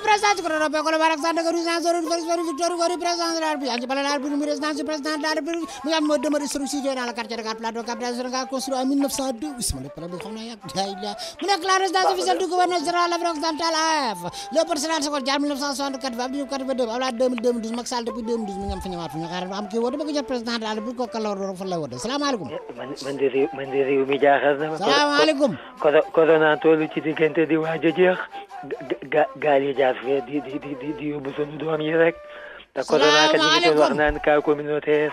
présidence ko do ko barak sa de résidence Victor Gori président de la République anji bala la République résidence président de la République mu am mo demeure sur dans le quartier de Dakar Plateau capitale Sénégal construit en 1902 isma pala bi xamna yak dayla mu nek la résidence officielle du gouverneur général l'Afrique occidentale AF le président Senghor jaar 1964 ba 1982 Abdoulaye 2012 Macky Sall depuis 2012 mi ngam fi ñëwaat ñu xaar am ki wote bëgg jot président de la République ko kala ro fa la wote assalamu alaykum man de réew mi jaaxal na ma assalamu alaykum corona tollu ci diggante di waaja jeex gaal yi jaar fee di yóbbu sunu doom yi rek te corona kat ñu ngi wax naan cas communautaire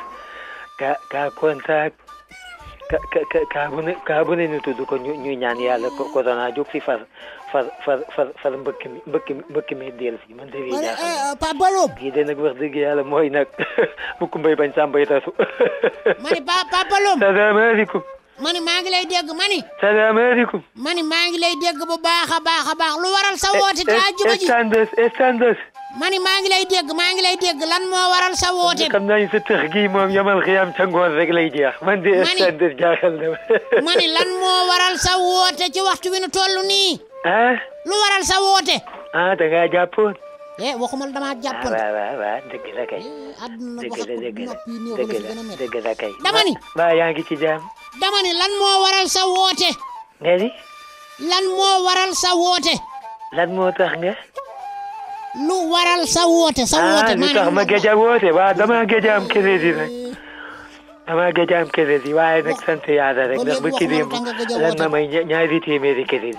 cas contact ka bu ne ñu tudd ko ñuy ñaan yàlla corona jóg fi far mbëkk mi del si man de wi jaaxal Pape Balom kii de nag wax dëgg yàlla mooy nag bu kumbay bañ sàmbay tasu mani Pape Balom salaamaaleykum mani maa ngi lay dégg mani salaamaaleykum mani maa ngi lay dégg bu baax a baax lu waral sa woote te àjjuma ji standes mani maa ngi lay dégg lan moo waral sa woote xam naa ni sa tëx gi moom yamal xiyam ca ngoon rek lay jeex man de standes jaaxal na mani lan moo waral sa woote ci waxtu wi nu toll nii lu waral sa woote da ngaa jàppoon waxuma dama jàppoon waaw dëgg la kay dëgg la kay dama ni ba yaa ngi ci jàmm dama ni lan moo waral sa woote nga ni lan moo waral sa woote lan moo tax nga lu waral sa woote lu tax ma géej a woote waaw dama géej a am crédit nag dama géej a am crédit waaye nag sant yàlla rek ndax ba kii démb lan ma may ñaari téeméeri crédit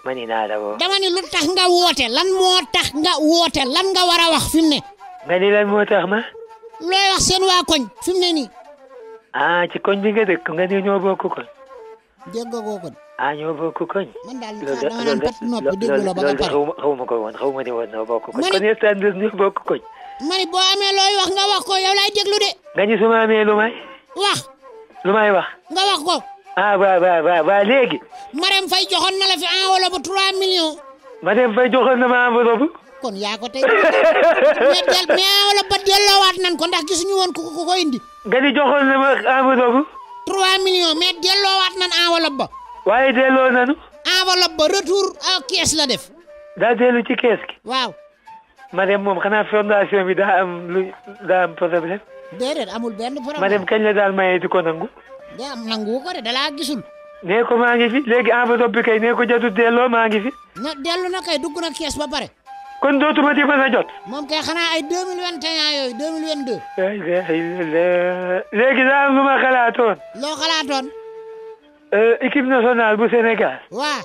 mani naa la woo dama ni lu tax nga woote lan moo tax nga woote lan nga war a wax fi mu ne nga ni lan moo tax ma looy wax seen waa koñ fi mu ne nii ci koñ bi nga dëkk nga ni ñoo bokk koñ dégg nga ko kon ñoo bokk koñ man daal dama naan pat noppi déglu la ba nga pare xaw ma ko woon xaw ma ne woon ñoo bokk koñ kon standes ñoo bokk koñ mani boo amee looy wax nga wax ko yow laay déglu de nga ni su ma amee lu may wax nga wax ko waaw léegi Marème Faye joxoon na la fi enveloppe 3 millions Marème Faye joxoon na ma enveloppe kon yaa ko tey mais enveloppe ba delloowaat nan ko ndax gisuñu woon ku ko indi nga ni joxoon na ma enveloppe 3 millions mais delloowaat nan enveloppe ba waaye delloo nanu enveloppe ba retour à caisse la def daa dellu ci caisse gi waaw Marème moom xanaa fondation bi daa am problème déedéet amul benn problème Marème kañ la daal mayee di ko nangu nangu ko de dalaa gisul nee ko maa ngi fi léegi enveloppe bi kay nee ko jotut delloo maa ngi fi dellu na kay dugg na caisse ba pare kon dootuma ci mën a jot moom kay xanaa ay 2021 yooyu 2022 léegi daa am lu ma xalaatoon loo xalaatoon équipe nationale bu Sénégal waaw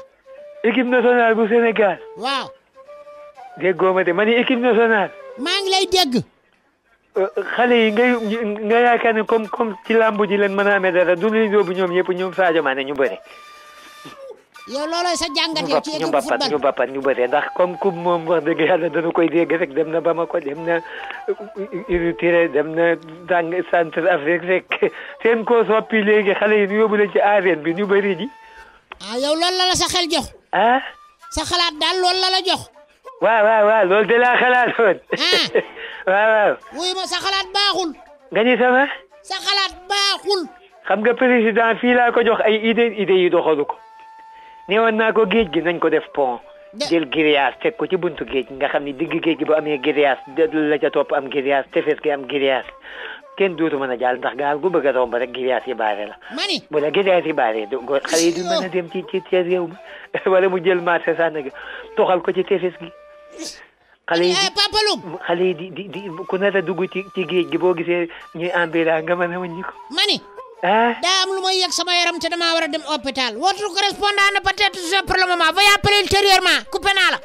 équipe nationale bu Sénégal waaw déggoo ma de ma ni équipe nationale maa ngi lay dégg xale yi nga yaakaar ne comme ci làmbu ji leen mën a amee dara du leen yóbbu ñoom ñëpp ñoom Sadio Mané ñu bëre yow loolooy sa jàngat yow ci équipe football ñu bappat ñu bëre ndax comme coupe moom wax dëgg yàlla dana koy dégg rek dem na Bamako dem na Érythrée dem na centre Afrique rek seen koo soppi léegi xale yi ñu yóbbu leen ci arène bi ñu bëri ji yow loolu la sa xel jox sa xalaat daal loolu la jox waaw loolu de laa xalaatoon waaw wuy ma sa xalaat baaxul nga ni sama sa xalaat baaxul xam nga président fii laa ko jox ay idée yi doxalu ko neewoon naa ko géej gi nañ ko def pont jël grillage teg ko ci buntu géej nga xam ni digg géej gi bu amee grillage la ca topp am grillage tefes gi am grillage kenn dootu mën a jàll ndax gaal gu bëgg a romb rek grillage yi baare la mani bu la grillage yi baare xale yi du mën a dem ci réew mi wala mu jël marché Sandaga toxal ko ci tefes gi xale yi di ku nar a dugg ci géej gi boo gisee ñuy embira nga mën a wàññi ko mani daa am lu may yëg sama yaram te damaa war a dem hôpital votre correspondant ne peut être pour le moment veuillez appeler ultérieurement coupé naa la